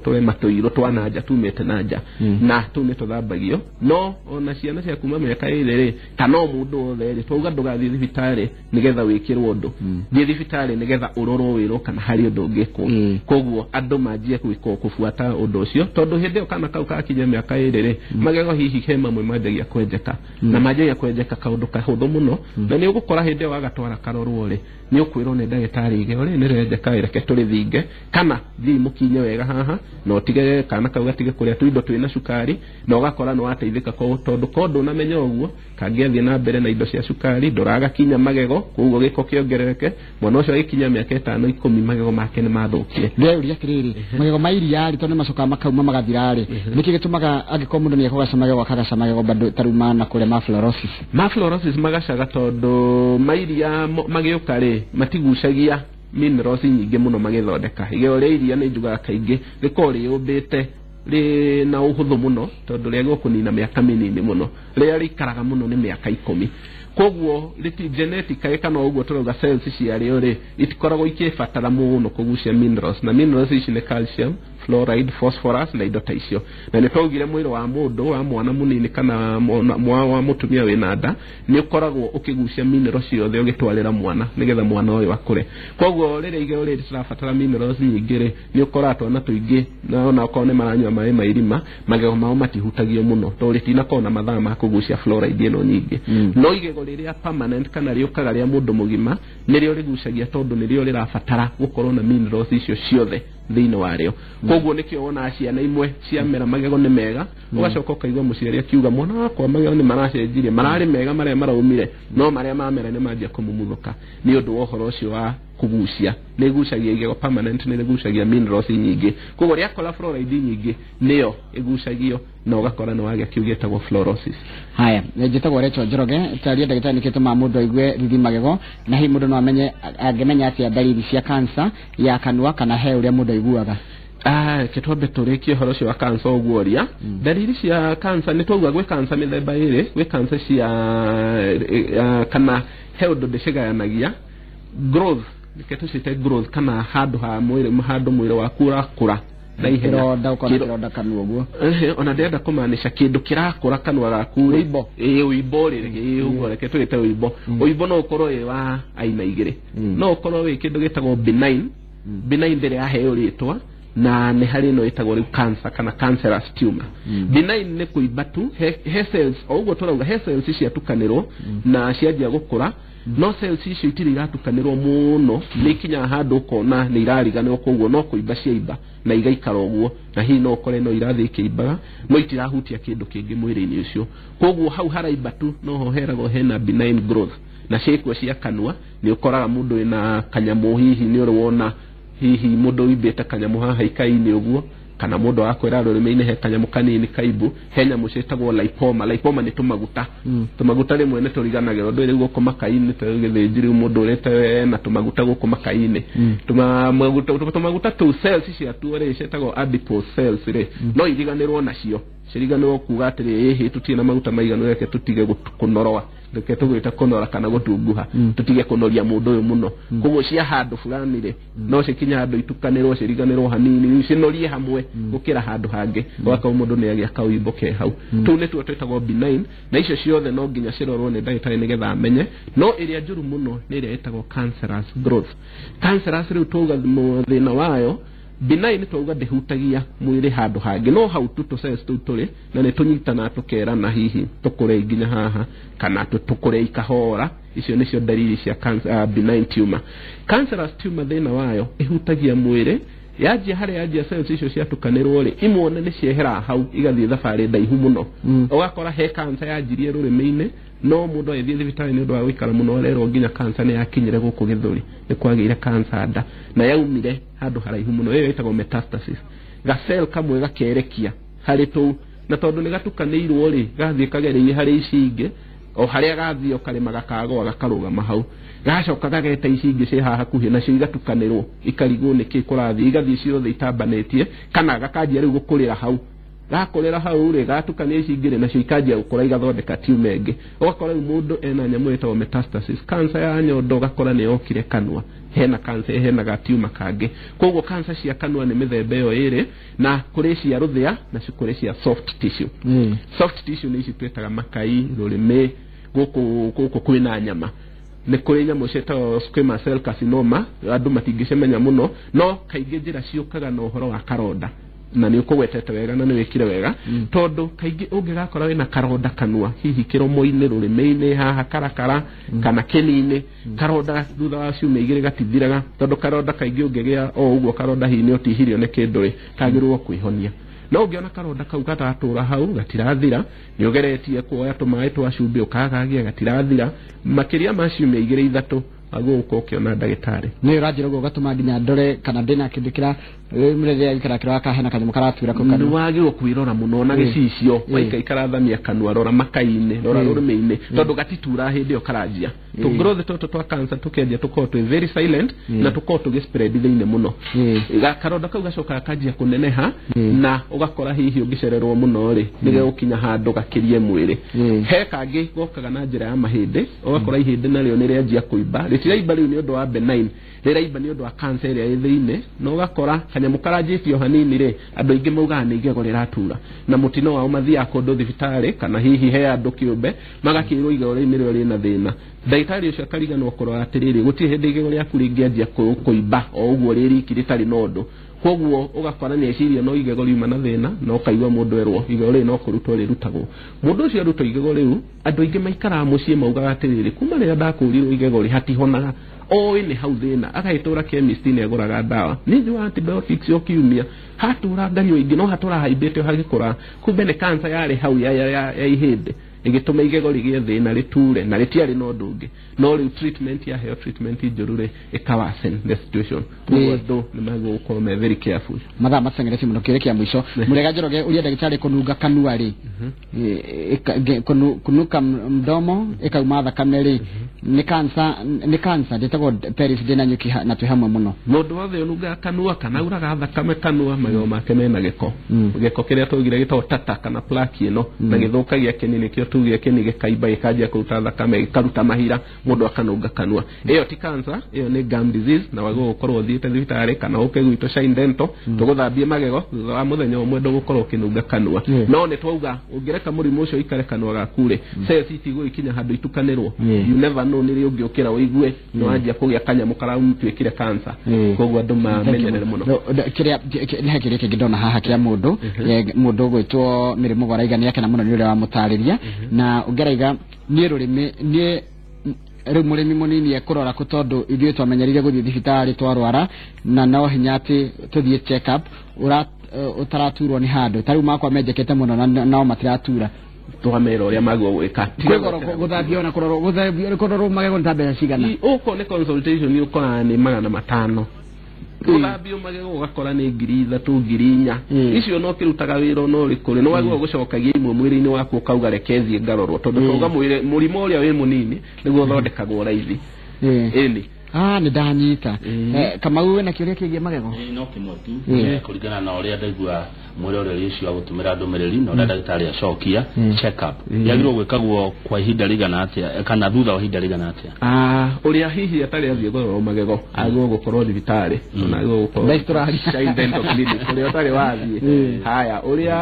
tũrema tũirũ twa nanja tumĩte na nja, na tũu nĩ tũthambagio. No ona ciana cia kuma mĩaka 2 rĩ, kana o mũndũ wothe rĩ, twauga ndũgathiĩ thibitarĩ nĩgetha wĩkĩrwo ũndũ, thiĩ thibitarĩ nĩgetha ũrorwo wĩrwo kana harĩ ũndũ ũngĩkwo. Koguo andũ manjie gwĩkwo kũbuata ũndũ ũcio, tondũ hĩndĩ ĩyo kana kau gakinya mĩaka 2 rĩ, magego hihi he mamwe manjagia kwenjeka, na manjagia kwenjeka kaũndũ kahũthũ mũno, na nĩ ũgũkora hĩndĩ ĩyo wagatwara karorwo rĩ, nĩ ũkwĩrwo nĩ ndagĩtarĩ igego rĩ nĩ rĩrenjeka, reke tũrĩthinge, kana thiĩ mũkinye wega haha na ũtige kana kau gatige kũrĩa tũindo twĩna cukari, na ũgakora nĩ wateithĩka, tondũ ko ndũnamenya ũguo kangĩathiĩ na mbere na indo cia cukari ndũragakinya magego, koguo gĩko kĩongerereke, mwana ũcio agĩkinya mĩaka 5 10 magego make nĩ mathũkire. Ndĩrauria atĩrĩrĩ, magego ma iria rĩ, tondũ nĩ macokaga makauma magathira rĩ, nĩkĩ gĩtũmaga angĩkorwo mũndũ nĩ ekũgaca magego akagaca magego bado ta rĩu mana kũrĩa ma fluorosis? Ma fluorosis magacaga tondũ ma iria magĩũka rĩ, matigucagia minerals nyingĩ mũno magĩthondeka. Igego rĩa iria nĩ njugaga kaingĩ rĩkoragwo rĩyũmbĩte rĩ na ũhũthũ mũno, tondũ rĩagĩrĩirwo kũnina mĩaka mĩnini mũno, rĩrĩa rĩikaraga mũno nĩ mĩaka 10. Koguo rĩti genetically kana ũguo tũrauga cells ciarĩo rĩ itikoragwo ikĩbatara mũno kũgucia minerals, na minerals ici nĩ calcium, fluoride, phosphorus na indo ta icio. Na nĩ twaugire mwĩrĩ wa mũndũ wa mwana mũnini kana wa mũtumia wĩna nda nĩ ũkoragwo ũkĩgucia minerals ciothe ũgĩtwarĩra mwana nĩgetha mwana ũyũ akũre. Koguo rĩrĩa igego rĩrĩ rĩtirabatara minerals nyingĩ rĩ, nĩ ũkoraga twana tũingĩ na ona okorwo nĩ maranyua maĩ ma irima, magego mao matihutagio mũno tondũ rĩtinakorwo na mathaa ma kũgucia fluoride ĩno nyingĩ. No igego rĩrĩa permanent kana rĩũkaga rĩa mũndũ mũgima nĩrĩo rĩgucagia, tondũ nĩrĩo rĩrabatara gũkorwo na minerals icio ciothe thĩinĩ warĩo. Koguo nĩkĩo wonaga ciana imwe ciamera magego nĩ mega, ũgacoka ũkaigua mũciari akiuga mwana wakwa magego nĩ maracenjirie, mararĩ mega marĩa maraumire, no marĩa mamera nĩ manjia kũmumuthũka nĩ ũndũ wa ũhoro ũcio wa kũgucia. Nĩ ĩgucagia igego permanent, nĩ rĩgucagia minerals nyingĩ, koguo rĩakora fluoride nyingĩ nĩyo ĩgucagio na ũgakora nĩ wagĩa kĩu gĩtagwo fluorosis. Haya, njĩtagwo Rachel Njoroge. Taria ndagĩtarĩ nĩkĩ gĩtũmaga mũndũ aigue thithi magego, na hihi mũndũ no amenye angĩmenya atĩa ndariri cia cancer ya kanua, kana he ũrĩa mũndũ aiguaga? Reke twambe tũrĩkie ũhoro ũcio wa cancer ũguo ũria. Ndariri cia cancer nĩ twauga gwĩ cancer mĩthemba ĩrĩ, gwĩ cancer cia kana he ũndũ ndĩcigayanagia growth, reke tũciĩte growth, kana handũ ha mwĩrĩ, handũ mwĩrĩ waku ũrakũra na ihenya. Kĩronda, ũkona kĩronda kanua ũguo. Ona ndĩrenda kũmaanisha kĩndũ kĩrakũra kanua gaku rĩ. Ũimbo. Ĩĩ, ũimbo rĩ, ĩĩ, ũguo reke tũgĩte ũimbo. Ũimbo no ũkorwo wĩ wa aina igĩrĩ. No ũkorwo wĩ kĩndũ gĩtagwo benign. Benign ndĩrĩ yaheo rĩtwa, na nĩ harĩ ĩno ĩtagwo rĩu cancer kana cancerous tumor. Benign nĩ kũimba tu, he cells, o ũguo tũrauga he cells ciatukanĩrwo na cianjia gũkũra, no cells icio itirĩ iratukanĩrwo mũno, nĩ ikinyaga handũ ũkona nĩ irariganĩrwo, koguo no kũimba ciaimba na igaikara ũguo, na hihi no ũkore no irathiĩ ikĩimbaga no itirahutia kĩndũ kĩngĩ mwĩrĩ-inĩ ũcio. Koguo hau haraimba tu noho heragwo hena benign growth, na ciĩkuo cia kanua nĩ ũkoraga mũndũ wĩna kanyamũ, hihi nĩ ũrĩ wona hihi mũndũ ũimbĩte kanyamũ haha ikai-inĩ ũguo, Kana mũndũ akwĩra rũrĩmĩ-inĩ he kanyamũ kanini kaibu, he nyamũ ciĩtagwo lipoma. Lipoma nĩ tũmaguta. Tũmaguta rĩmwe nĩ tũriganagĩrwo, ndũĩ rĩu gũkũ makai-inĩ gĩthĩnji rĩu mũndũ ũrĩte na tũmaguta gũkũ makai-inĩ. Tũmaguta tũu cells ciatuo rĩ ciĩtagwo adipose cells rĩ, no iriganĩrwo nacio, ciriganĩrwo kuga atĩrĩ ĩhĩ tũtirĩ na maguta maiganu, reke tũtige kũnoroa, reke tũgwĩte kũnora kana gũtunguha, tũtige kũnoria mũndũ ũyũ mũno. Koguo cia handũ fulani rĩ no cikinye handũ itukanĩrwo, ciriganĩrwo hanini, cinorie hamwe gũkĩra handũ hangĩ, ũgakorwo mũndũ nĩ agĩa kaũimbo ke hau. Tũu nĩtuo twĩtagwo benign, na icio ciothe no nginya cirorwo nĩ ndagĩtarĩ nĩgetha amenye. No ĩrĩa njũru mũno nĩ ĩrĩa ĩtagwo cancerous growth. Cancerous rĩu twauga thĩna wayo, benign twauga ndĩhutagia mwĩrĩ handũ hangĩ, no hau tu tũ cells tũu tũrĩ na nĩ tũnyitanaga tũkerana hihi tũkũre nginya haha kana tũkũre ikahora. Icio nĩcio ndariri cia cancer, benign tumor. Cancerous tumor thĩna wayo ĩhutagia mwĩrĩ, yanjia harĩa yanjia cells icio ciatukanĩrwo rĩ, imwe nĩ ciehera hau igathiĩ thabarĩ ndaihu mũno. Ũgakora he cancer yanjirie rũrĩmĩ-inĩ, no mũndũ agĩthiĩ thibitarĩ nĩ ũndũ wa gũikara mũno arerwo nginya cancer nĩ yakinyire gũkũ gĩthũri, nĩ kwagĩire cancer nda na yaumire handũ haraihu mũno. Ĩyo ĩtagwo metastasis. Gacell kamwe gakerekia harĩ tũu, na tondũ nĩ gatukanĩirwo rĩ, gathiĩ kagereirie harĩ ici ingĩ, o harĩa gathiĩ o karĩma gakagũa gakarũgama hau, gacoka gageta ici ingĩ ciĩ haha hakuhĩ, nacio igatukanĩrwo ikarigwo nĩkĩ kũrathiĩ, igathiĩ ciothe itambanĩtie, kana gakanjia rĩu gũkũrĩra hau, gakũrĩra hau rĩ, gatukania ici ingĩ rĩ, nacio ikanjia gũkũra igathondeka tumor ĩngĩ. Ũgakora rĩu mũndũ ena nyamũ ĩtagwo metastasis. Cancer ya nyondo ũgakora nĩ yokire kanua, hena cancer, hena gatiuma kangĩ. Koguo cancer cia kanua nĩ mĩthemba ĩyo ĩrĩ, na kũrĩ cia rũthĩa na kũrĩ cia soft tissue. Soft tissue nĩ ici twĩtaga makai, rũrĩmĩ, gũkũ gũkũ kwĩna nyama. Nĩ kũrĩ nyamũ ciĩtagwo squamous cell carcinoma, andũ matingĩcemenya mũno, no kaingĩ njĩra ciũkaga na ũhoro wa karonda, na nĩ ũkũgwetete wega na nĩ wĩkire wega, tondũ kaingĩ ũngĩgakora wĩna karonda kanua, hihi kĩromo-inĩ, rũrĩmĩ-inĩ, haha karakara kana kĩni-inĩ, karonda thutha wa ciumia igĩrĩ gatithiraga, tondũ karonda kaingĩ ũngĩgĩa o ũguo karonda hihi nĩ ũtihirio nĩ kĩndũ rĩ, kagĩrĩirwo kwĩhonia. No ũngĩona karonda kau gataratũra hau gatirathira, nĩ ũgeretie kuoya tũmaĩ twa cumbĩ ũkagagia gatirathira, makĩria ma ciumia igĩrĩ ithatũ wagĩrĩirwo gũkorwo ũkĩona ndagĩtarĩ. Nĩ ũranjĩra ũguo ũgatũma nginya ndore kana ndĩna kĩndũ kĩra rĩrĩa gĩikara kĩroga kahena kanyamũ karatura kau kanua. Nĩ wagĩrĩirwo kwĩrora mũno na gĩcicio, waikaikara thamia kanua, rora makai-inĩ, rora rũrĩmĩ-inĩ, tondũ gatitura hĩndĩ ĩyo karanjia. Tũgrowth tũtũ twa cancer tũkĩanjia tũkorwo twĩ very silent na tũkorwo tũgĩ spread thĩinĩ mũno. Karonda kau gacokaga kanjia kũneneha, na ũgakora hihi ũngĩcererwo mũno rĩ, nĩgegũkinya handũ gakĩrie mwĩrĩ. He kangĩ gokaga na njĩra ya mahĩndĩ, ũgakora ihĩndĩ narĩo nĩrĩanjia kũimba, rĩtiraimba rĩu nĩ ũndũ wa benign, rĩraimba nĩ ũndũ wa cancer ĩrĩa ĩ thĩinĩ, na ũgakora kanyamũ karanjĩtie o hanini rĩ, andũ aingĩ maugaga nĩ igego rĩratura, na mũtino wao mathiaga kũndũ thibitarĩ kana hihi he andũ kĩũmbe magakĩrwo igego rĩu nĩrĩo rĩna thĩna. Ndagĩtarĩ ũcio akariganwo kũrora atĩrĩrĩ, gũtirĩ hĩndĩ igego rĩaku rĩngĩanjia kũimba o ũguo rĩ riki rĩtarĩ na ũndũ. Koguo ũgakora nĩ eciria no igego riuma na thĩna, na ũkaigua mũndũ erwo igego rĩrĩ no kũrutwo rĩrutagwo. Mũndũ ũcio arutwo igego rĩu, andũ aingĩ maikaraga mũciĩ maugaga atĩrĩrĩ, kuma rĩrĩa ndakũrirwo igego rĩ hatihonaga, oĩ nĩ hau thĩna, agagĩtũra chemist nĩ agũraga ndawa, nĩ njũa antibiotics o kiumia, hatũra nganyua ingĩ, no hatũra haimbĩte o hagĩkũra, kumbe nĩ cancer yarĩ hau ya ihĩndĩ ĩgĩtũma igego rĩgĩe thĩna rĩture, na rĩtiarĩ na ũndũ ũngĩ. No rĩu treatment yaheo treatment njũru rĩ, ĩka worsen the situation. Koguo andũ nĩ magĩrĩirwo gũkorwo me very careful. Mathaa mateng'erete mũno, kĩũria kĩa mũico, mũrega Njoroge, ũria ndagĩtarĩ, kũnunga kanua rĩ, kunuka mdomo ĩkauma thakame rĩ, nĩ cancer? Nĩ cancer? Ndĩtagwo Paris, ndĩna nyuki na twĩ hamwe mũno. Mũndũ wothe ũnungaga kanua kana uraga thakame kanua, magego make mena gĩko, gĩko kĩrĩa twaugire gĩtagwo tata kana plaque ĩno, na gĩthũkagia kĩni, nĩkĩo tugire kĩni gĩkaimba gĩkanjia kũruta thakame, gĩkaruta mahira, mũndũ akanunga kanua. Ĩyo ti cancer, ĩyo nĩ gum disease, na wagĩrĩirwo gũkorwo ũthiĩte thibitarĩ kana ũke gwitũ Shine Dental tũgũthambie magego, thutha wa mũthenya ũmwe ndũgũkorwo ũkĩnunga kanua. No nĩ twauga ũngĩreka mũrimũ ũcio ũikare kanua gaku rĩ, cells itigũgĩkinya handũ itukanĩrwo. You never know nĩrĩ ũngĩũkĩra ũigue nĩ wanjia kũgĩa kanyamũ karamtuĩkire cancer. Koguo andũ mamenyerere mũno. Kĩrĩa nĩ he kĩrĩa kĩngĩ ndona haha kĩa mũndũ, mũndũ ũgwĩtwo Mĩrĩmũ araiga nĩ akena mũno nĩ ũrĩa wamũtarĩria, na ũngĩ araiga niĩ rũrĩmĩ niĩ rĩu mũrĩmi mũnini ekũrora kũ, tondũ ithuĩ twamenyerire gũthiĩ thibitarĩ twarwara, na no hinya atĩ tũthiĩ check up ũtaraturwo nĩ handũ ta rĩu makwa menjekete mũno na nao matiratura. Twamera ũrĩa magĩrĩirwo gwĩka. Kwĩgoro gũthambia ona kũrorwo gũthambio kũrorwo magego nĩ ta mbeca cigana? Ũkorwo nĩ consultation ũkoraga nĩ 500. Gũthambio magego ũgakora nĩ 3,000 4,000. Icio no kĩrutaga wĩra no ũrĩkũ rĩ, nĩ wagĩrĩirwo gũcokagia imwe mwĩrĩ-inĩ waku ũkauga reke thiĩ ngarorwo, tondũ twauga mũrimũ ũrĩa wĩ mũnini nĩguo ũthondekagwo raithi. Ĩni. Nĩ ndanyita. Kamau wĩna kĩũria kĩgiĩ magego? No kĩmwe tu, kũringana na ũrĩa ndaigua mwĩroreri ũcio wa gũtũmĩra ndũmĩrĩri na ũrĩa ndagĩtarĩ acokia, check up yagĩrĩirwo gwĩkagwo kwa ihinda rĩigana atĩa kana thutha wa ihinda rĩigana atĩa? Ũrĩa hihi atarĩ athiĩ kũrorwo magego agĩrĩirwo gũkorwo thibitarĩ, ona agĩrĩirwo gũkorwo Shine Dental Clinic, ũrĩa ũtarĩ wathiĩ. Haya, ũrĩa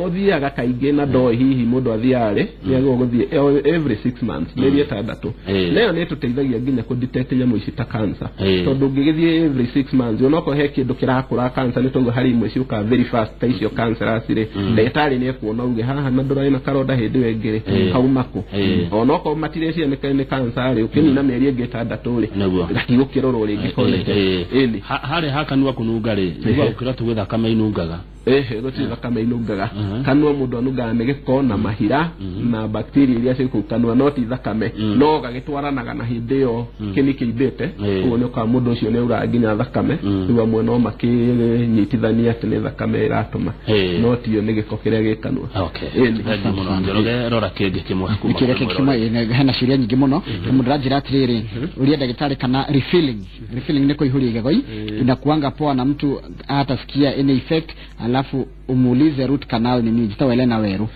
ũthiaga kaingĩ na ndoĩ hihi mũndũ athiaga rĩ, nĩ agĩrĩirwo gũthiĩ every 6 months, mĩeri 6. Nayo nĩ ĩtũteithagia nginya kũ detect nyamũ ici ta cancer, tondũ ũngĩgĩthiĩ every 6 months onokorwo he kĩndũ kĩrakũra cancer, nĩ tauga harĩ imwe ciũkaga very fast ta icio cancerous rĩ, ndagĩtarĩ nĩ ekuona uge haha na ndũrarĩ na karonda hĩndĩ ĩyo ĩngĩ rĩ, kauma kũ. Onokorwo matirecia nĩ cancer rĩ, ũkĩnina mĩeri ĩngĩ 6 rĩ, gatigũkĩrorwo rĩngĩ koneke. Ĩni. Harĩa ha kanua kũnunga rĩ, nĩguo gũkĩra tũgĩ thakame inungaga. Ehe, gũtirĩ thakame inungaga. Kanua mũndũ anungaga nĩ gĩko na mahira na bacteria iria ciĩ kũu kanua, no ti thakame, no gagĩtwaranaga na hĩndĩ ĩyo kĩni kĩimbĩte, ũguo nĩ ũkaga mũndũ ũcio nĩ auraga nginya thakame. Rĩu amwe no makĩnyitithania atĩ nĩ thakame ĩratũma, no tiyo, nĩ gĩko kĩrĩa gĩ kanua. Ĩni. Thengiũ mũno Njoroge, rora kĩngĩ kĩmwe kuma kĩrĩa kũrĩ kĩngĩ kĩmwe, hena ciũria nyingĩ mũno. Mũndũ aranjĩra atĩrĩrĩ, ũria ndagĩtarĩ kana refilling nĩ kũihũria igego inakuanga poa na mtu hatasikia any effect, alafu umuulize root canal ni nini. Njĩtagwo Elena Weru.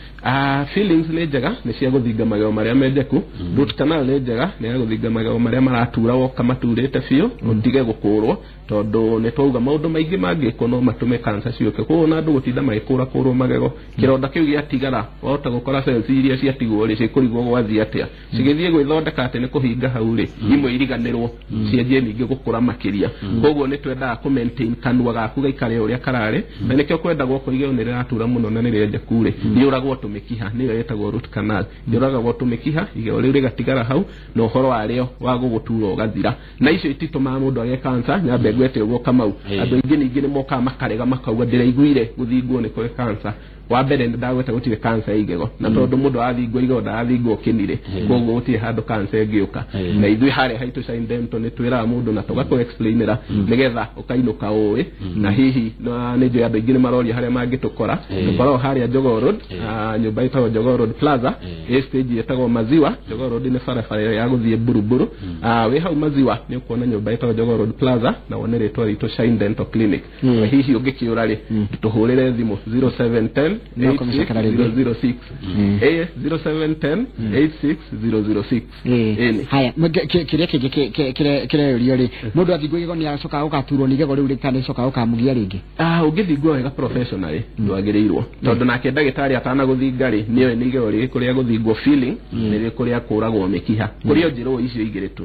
Fillings nĩ njega, nĩ cia gũthinga magego marĩa menjeku. Root canal nĩ njega, nĩ ya gũthinga magego marĩa maratura woka maturĩte biũ, ũtige gũkũrwo, tondũ nĩ twauga maũndũ maingĩ mangĩkwo no matũme cancer ciũke. Koguo ona andũ gũtinda magĩkũra kũrwo magego, kĩronda kĩu gĩatigara, wahota gũkora cells iria ciatigwo rĩ, cikũrigwo gwathiĩ atĩa, cigĩthiĩ gwĩthondeka atĩ nĩ kũhinga hau rĩ, imwe iriganĩrwo cianjie ningĩ gũkũra makĩria. Koguo nĩ twendaga kũ maintain kanua gaku gaikare ũrĩa kararĩ, na nĩkĩo kwendagwo okorwo igego nĩ rĩratura mũno na nĩ rĩenjeku rĩ, rĩũragwo tũmĩkiha, nĩyo ĩtagwo root canal. Rĩũragagwo tũmĩkiha, igego rĩu rĩgatigara hau na ũhoro warĩo wa gũgũtura ũgathira. Na icio ititũmaga mũndũ agĩe cancer. Nyambe ngwete ũguo Kamau, andũ aingĩ ningĩ nĩ mokaga makarega makauga ndĩraiguire gũthingwo nĩ kũrĩ cancer. Wa mbere nĩ ndagweta gũtirĩ cancer ya igego, na tondũ mũndũ arathingwo igego ndarathingwo kĩnirĩ, koguo gũtirĩ handũ cancer ĩngĩũka. Na ithuĩ harĩa haitũ Shine Dental nĩ twĩraga mũndũ na tũgakũ explainĩra nĩgetha ũkainũka ũĩ. Na hihi na nĩ njũĩ andũ aingĩ nĩ maroria harĩa mangĩtũkora. Tũkoragwo harĩa Jogoo Road, nyũmba ĩtagwo Jogoo Road Plaza, ĩ stage ĩtagwo Maziwa. Jogoo Road nĩ barabara ĩyo ya gũthiĩ Buruburu. Wĩ hau Maziwa nĩ ũkuona nyũmba ĩtagwo Jogoo Road Plaza na wone rĩtwa ritũ Shine Dental Clinic. Na hihi ũngĩkĩũra rĩ, tũhũrĩre thimũ 0710 No kũmĩcokera rĩngĩ. 86006, 0710 86006. Ĩni. Haya, kĩrĩa kĩngĩ kĩreyũrio rĩ, mũndũ athingwo igego nĩ acokaga gũgaturwo nĩ igego rĩu rĩ, kana nĩcokaga gũkamũgia rĩngĩ? Ũngĩthingwo wega professionally ndwagĩrĩirwo, tondũ nake ndagĩtarĩ atanagũthinga rĩ, nĩoĩ nĩ igego rĩrĩkũ rĩa gũthingwo filling, nĩ rĩrĩkũ rĩa kũragwo mĩkiha. Kũrĩ o njĩra icio igĩrĩ tu,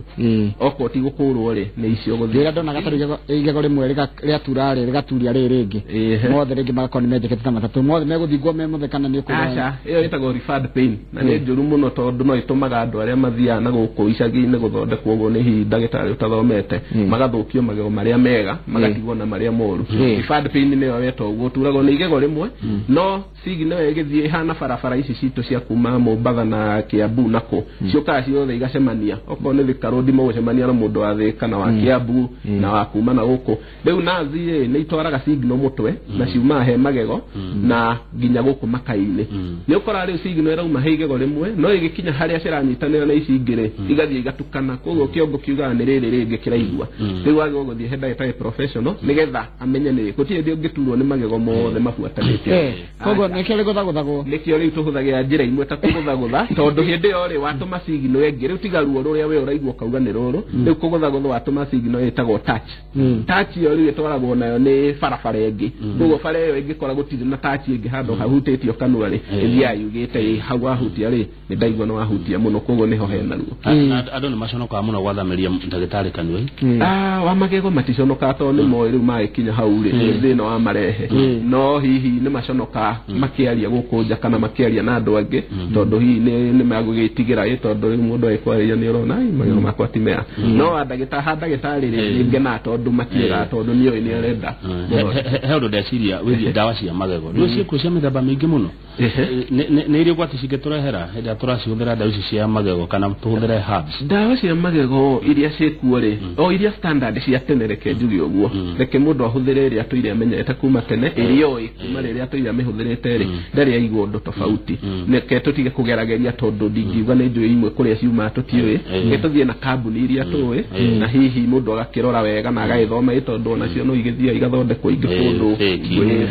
okorwo ti gũkũrwo rĩ, nĩ icio gũthinga. Rĩrĩa ndonaga tarĩu igego rĩmwe rĩatura rĩ, rĩgaturia rĩrĩ rĩngĩ, mothe rĩngĩ magakorwo nĩ menjekete ta matatũ, mothe megũthingwo me mothe kana nĩ ũkũgaya? Aca, ĩyo ĩtagwo referred pain na nĩ njũru mũno, tondũ no ĩtũmaga andũ arĩa mathiaga na gũkũ icagi-inĩ gũthondekwo ũguo nĩ hihi ndagĩtarĩ ũtathomete, magathũkio magego marĩa mega, magatigwo na marĩa moru. Referred pain nĩyo weta ũguo, ũturagwo nĩ igego rĩmwe, no signal ĩyo ĩgĩthiĩ ĩhana barabara ici citũ cia kuma Mombatha na Kiambu nako, ciũkaga ciothe igacemania. Okorwo nĩ Thika Road, mũgũcemania na mũndũ wa Thika na wa Kiambu na wa kuma na gũkũ. Rĩu nazi rĩ, nĩ itwaraga signal mũtwe na ciumaga he magego na nginya gũkũ makai-inĩ. Nĩ ũkoraga rĩu signal ĩrauma he igego rĩmwe, no ĩgĩkinya harĩa ciranyitanĩra na ici ingĩ rĩ, igathiĩ igatukana, koguo kĩongo kiugaga nĩ rĩrĩ rĩngĩ kĩraigua. Rĩu wagĩrĩirwo gũthiĩ he ndagĩtarĩ professional nĩgetha amenye nĩ gũtirĩ hĩndĩ ũngĩturwo nĩ magego mothe mabuatanĩte. Koguo Aca. Nĩkĩo rĩgũthagũthagwo. Nĩkĩo rĩu tũhũthagĩra njĩra imwe ta kũgũthagũtha, tondũ hĩndĩ ĩyo rĩ, watũma signal ĩngĩ rĩu, tiga ruo rũrĩa we ũraigua ũkauga nĩ rũrũ, rĩu kũgũthagũtha watũma signal ĩtagwo touch. Touch ĩyo rĩu ĩtwaragwo nayo nĩ barabara ĩngĩ, koguo bara ĩyo ĩngĩkora gũtirĩ na touch ĩngĩ handũ hahutĩtio kanua rĩ, ĩthiaga yugĩte ĩ hau wahutia rĩ, nĩ ndaigua nĩ wahutia mũno, koguo nĩho hena ruo. Na andũ nĩ maconokaga mũno gwathamĩria ndagĩtarĩ kanua. Wa magego maticonokaga, tondũ nĩ moĩ rĩu magĩkinya hau rĩ, nĩ thĩna wa marehe, no hihi nĩ maconokaga makĩaria gũkũ nja kana makĩaria na andũ angĩ, tondũ hihi nĩ magũgĩtigĩra ĩ, tondũ rĩu mũndũ agĩkwarĩria nĩ ũrona, "Ai, magego makwa ti mega." No wa ndagĩtarĩ, ha ndagĩtarĩ rĩ, nĩ ngenaga tondũ matiĩraga, tondũ nĩoĩ nĩ arenda. He ũndũ ndeciria wĩgiĩ ndawa cia magego, nĩ ciĩkuo cia mĩthemba mĩingĩ mũno. Nĩ irĩ ũgwati cingĩtũrehera hĩndĩ ĩrĩa tũracihũthĩra ndawa ici cia magego kana tũhũthĩre herbs? Ndawa cia magego iria ciĩkuo rĩ, o iria standard cia tene, reke njuge ũguo, reke mũndũ ahũthĩre ĩrĩa atũire amenyerete kuma tene, ĩrĩa oĩ kuma rĩrĩa atũire amĩhũthĩrĩte rĩ, ndarĩ aigua ũndũ tofauti. Reke tũtige kũgerageria, tondũ ndingiuga nĩ njũĩ imwe kũrĩa ciumaga tũtiũĩ. Reke tũthiĩ na kambuni iria tũĩ, na hihi mũndũ agakĩrora wega na agagĩthoma ĩ, tondũ onacio no igĩthiaga igathondekwo ingĩ kũndũ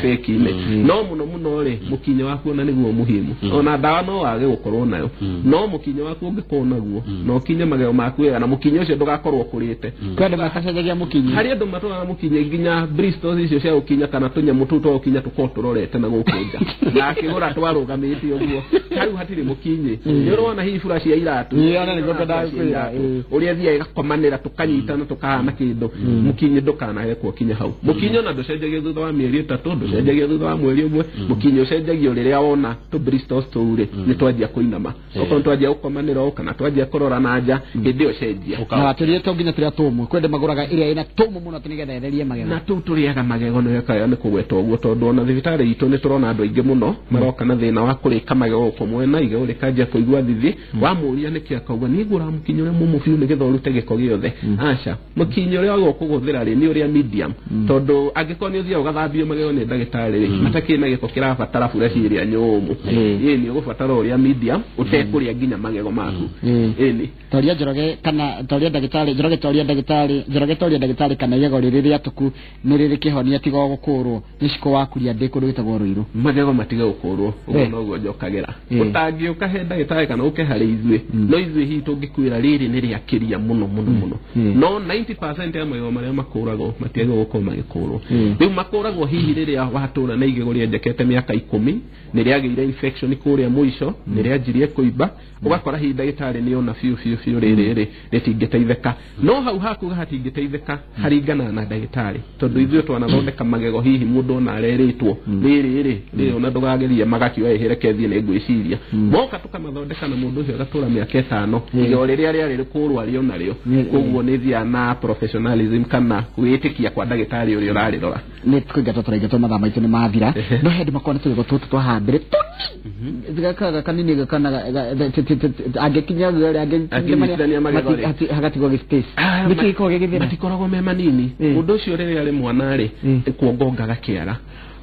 fake-inĩ. No mũno mũno rĩ, mũkinyo waku ona nĩguo muhimu. Ona ndawa no wage gũkorwo nayo, no mũkinyo waku ũngĩkorwo naguo na ũkinye magego maku wega, na mũkinyo ũcio ndũgakorwo ũkũrĩte. Kwĩ andũ matacenjagia mũkinyi. Harĩ andũ matwaraga mũkinyi nginya bristles icio cia gũkinya kana tũnyamũ tũu twa gũkinya tũkorwo tũrorete na gũkũ nja, na akĩgũra twarũgamĩte ũguo, hau hatirĩ mũkinyi. Nĩ ũrona hihi bura cia iratũ? Ĩĩ, ona nĩguo ngwendaga Cia kwĩra, iratũ. ĩĩ. Ũrĩa thiaga ĩgakomanĩra, tũkanyitana, tũkahana kĩndũ. Mũkinyi ndũkanage kinya hau. Mũkinyi ona ndũcenjagio thutha wa mĩeri 3, ndũcenjagio thutha wa mweri 1. Mũkinyi ũcenjagio rĩrĩa wona tũ bristles tũu rĩ nĩ twanjia kũinama, okorwo twanjia gũkomanĩra ũũ kana twanjia kũrora na nja, hĩndĩ ĩyo cenjia. Na watũrire to nginya tũrĩa tũmũ, kwĩ andũ magũraga ĩrĩa ĩna tũmũ mũno atĩ nĩgetha ĩtherie magego. Na tũu tũrĩaga magego nĩ wekaga nĩ kũgweta ũguo, tondũ ona thibitarĩ itũ nĩ tũrona andũ aingĩ mũno maroka na thĩna wa kũrĩka magego gũkũ mwena, igego rĩkanjia kũigua thithi. Wamũria nĩkĩ, akauga niĩ ngũraga mũkinyo ũrĩa mũmũ biũ nĩgetha ũrute gĩko gĩothe. Aca, mũkinyo ũrĩa wagĩrĩirwo kũhũthĩra rĩ nĩ ũrĩa medium, tondũ angĩkorwo nĩ ũthiaga ũgathambio magego nĩ ndagĩtarĩ rĩ, matakĩrĩ na gĩko kĩrabatara buraci ĩrĩa nyũmũ, ĩĩ, nĩ ũgũbatara ũrĩa medium ũtekũrĩa nginya magego maku. Ĩni. Toria Njoroge kana toria ndagĩtarĩ Njoroge, toria ndagĩtarĩ Njoroge, toria ndagĩtarĩ kana igego rĩrĩ rĩatũku nĩ rĩrĩ kĩhonia tiga o gũkũrwo. Nĩ cikũ wakuria ndĩ kũndũ gwĩtagwo Rũirũ. Magego matige gũkũrwo ũguo noguo njokagĩra. Ũtangĩũka he ndagĩtarĩ kana ũke harĩ ithuĩ, no ithuĩ hihi tũngĩkwĩra rĩrĩ nĩ rĩakĩria mũno mũno mũno, no 90% ya magego marĩa makũragwo matiagĩrĩirwo gũkorwo magĩkũrwo. Rĩu makũragwo hihi rĩrĩa watũra na igego rĩenjekete mĩaka 10, nĩ rĩagĩire infection kũrĩa mũico, nĩ rĩanjirie kũimba, ũgakora hihi ndagĩtarĩ nĩ ona biũ biũ biũ rĩrĩ rĩ rĩtingĩteithĩka. No hau hakuga hatingĩteithĩka haringanaga na ndagĩtarĩ, tondũ ithuĩ twanathondeka magego hihi mũndũ ona arerĩtwo rĩrĩ rĩ rĩrĩ ona ndũgagerie, magakiuga ĩhĩ reke thiĩ nĩ ngwĩciria, moka tũkamathondeka na mũndũ ũcio agatũra mĩaka 5, igego rĩrĩa rĩarĩ rĩkũrwo arĩ onarĩo. Koguo nĩ thiaga na professionalism kana gwĩtĩkia kwa ndagĩtarĩ ũrĩa ũrarĩrora. Nĩ kũingatwo tũraingatwo, mathaa maitũ nĩ mathira, no he andũ makorwo na tũgego tũtũ twa hambere tũnini gakaga kanini gakana angĩkinya Angĩnyitithania magego rĩ. Hagatigwo gĩ space. Nĩkĩ gĩkoragwo gĩgĩthira? Matikoragwo me manini. Mũndũ ũcio rĩrĩa arĩ mwana rĩ, kuongongaga kĩara,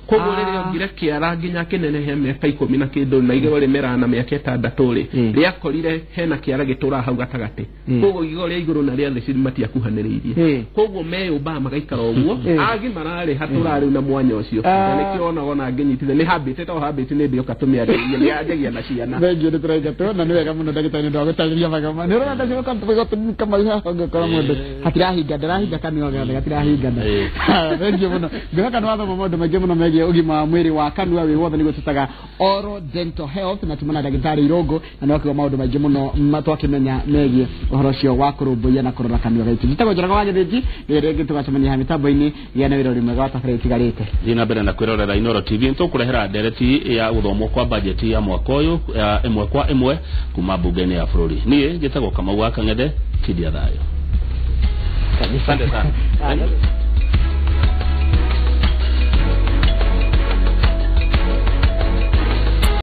koguo rĩrĩa ongire kĩara nginya kĩnenehe mĩaka 10 na kĩndũ na igego rĩmeraga na mĩaka 6 rĩ, rĩakorire hena kĩara gĩtũraga hau gatagatĩ, koguo igego rĩa igũrũ na rĩa thĩ matiakuhanĩrĩirie, koguo meyũmbaga magaikara ũguo. Agimara rĩ, hatũraga rĩu na mwanya ũcio, na nĩkĩo onaga ona angĩnyitithania nĩ hambĩte to hambĩte nĩ ndĩoka tũmĩarĩrie nĩ yanjagia na ciana. Thengio, nĩ tũraingatwo, na nĩ wega mũno ndagĩtarĩ nĩ ũndũ wa gũtarĩria magego. Nĩ ũrona ndacio tũgego tũnini kamau haha, ũngĩkora mũndũ hatirahinga, ndarahinga kanua gothe gatirahingana. Thengio mũno, ngĩhoka nĩ wathoma maũndũ maingĩ mũno megiĩ ũgima wa mwĩrĩ wa kanua wĩ wothe, nĩguo tũtaga oral dental health, na tumana ndagĩtarĩ Irũngũ, na nĩ wakiuga maũndũ maingĩ mũno twakĩmenya megiĩ ũhoro ũcio wa kũrũmbũiya na kũrora kanua gaitũ. Njĩtagwo Njoroge wa Gĩthĩnji, nĩ rĩngĩ tũgacemania ha mĩtambo-inĩ. Gĩa na wĩra ũrĩ mwega wa tabarĩra itigarĩte. Thiĩ na mbere na kwĩrorera Inoro TV, nĩtũkũrehera ndereti ya gũthomwo kwa bajeti ya mwaka ũyũ ya ĩmwe kwa ĩmwe kuma mbunge-inĩ ya bũrũri. Niĩ njĩtagwo Kamau wa Kang'ethe, tindia thayũ. Asante sana.